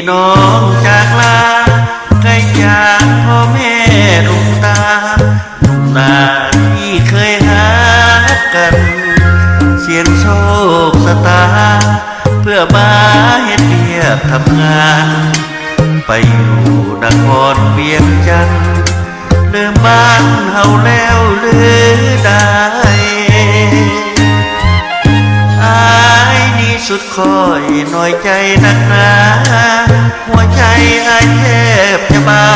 ນ້ອງຈາກລາ ໄກຈາກພໍ່ແມ່ລຸງຕາ ໜຸ່ມໜ້າທີ່ເຄີຍຮັກກັນ ສ່ຽງໂຊກຊະຕາ ເພື່ອມາເຮັດວຽກທຳງານ ໄປຢູ່ນະຄອນວຽງຈັນ ລືມບ້ານເຮົາແລ້ວຫຼືໃດ? ອ້າຍນີ້ສຸດຂ້ອຍນ້ອຍໃຈນັກໜາ ຫົວໃຈອ້າຍແທບຈະບາ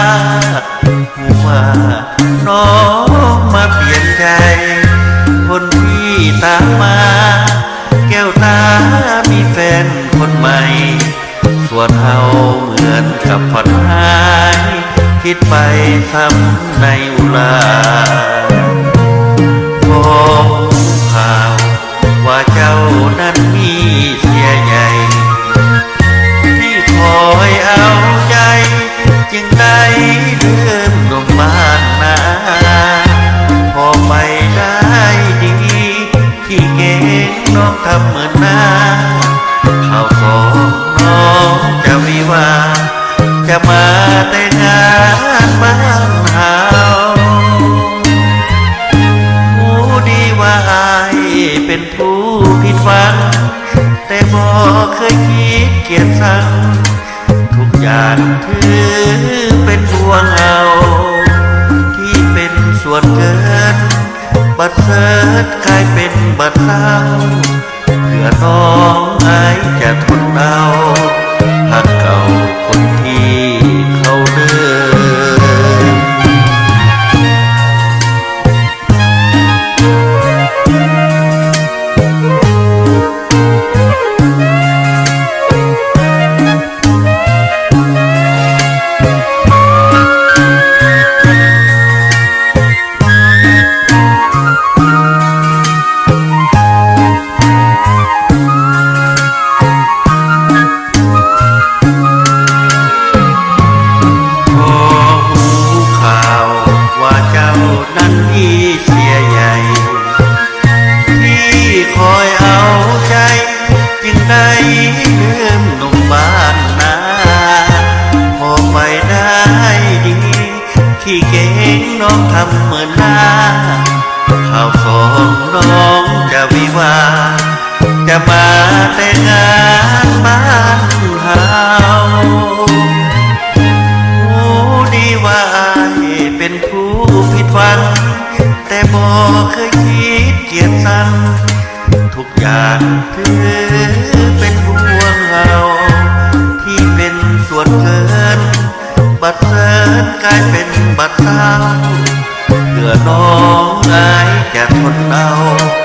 ດ ຮູ້ວ່ານ້ອງມາປ່ຽນໃຈ ຄົນທີ່ຕາມມາ ແກ້ວຕາມີແຟນຄົນໃໝ່ ສ່ວນເຮົາເໝືອນກັບຝັນຮ້າຍ ຄິດໄປຊ້ຳໃນອຸລາ ພໍຮູ້ຂ່າວວ່າເຈົ້ານັ້ນມີເສຍໃຫຍ່ ທີ່ຄອຍເອົາໃຈ ຈຶ່ງໄດ້ລືມໜຸ່ມບ້ານນາ ພໍໄປໄດ້ດີ ທີ່ເກັ່ງນ້ອງທຳເມີນາ ຂ່າວສອງນ້ອງຈະວິວາ ຈະມາແຕ່ງງານບ້ານເຮົາ ຮູ້ດີວ່າອ້າຍເປັນຜູ້ຜິດຫວັງ ແຕ່ບໍ່ເຄີຍຄິດກຽດຊັງ ທຸກຢ່າງຖືເປັນຫ່ວງເອົາ ທີ່ເປັນສ່ວນເກີນ ບັດເສີດກາຍເປັນບັດເສົ້າ ເພື່ອນ້ອງອ້າຍຈະທົນເອົາ ຮັກເກົ່າຄົນທີ່ເຂົາລືມ. ພໍຮູ້ຂ່າວວ່າເຈົ້ານັ້ນມີເສຍໃຫຍ່ ທີ່ຄອຍເອົາໃຈ ຈຶ່ງໄດ້ລືມໜຸ່ມບ້ານນາ ພໍໄປໄດ້ດີ ທີ່ເກັ່ງນ້ອງທຳເມີນາ ຂ່າວສອງນ້ອງຈະວິວາ ຈະມາແຕ່ງງານບ້ານເຮົາ ຮູ້ດີວ່າອ້າຍເປັນຜູ້ຜິດຫວັງ ແຕ່ບໍ່ເຄີຍຄິດກຽດຊັງ ທຸກຢ່າງຖືເປັນຫ່ວງເຮົາ ທີ່ເປັນສ່ວນເກີນ ບັດເສີດກາຍເປັນບັດເສົ້າ ເພື່ອນ້ອງອ້າຍຈະທົນເອົາ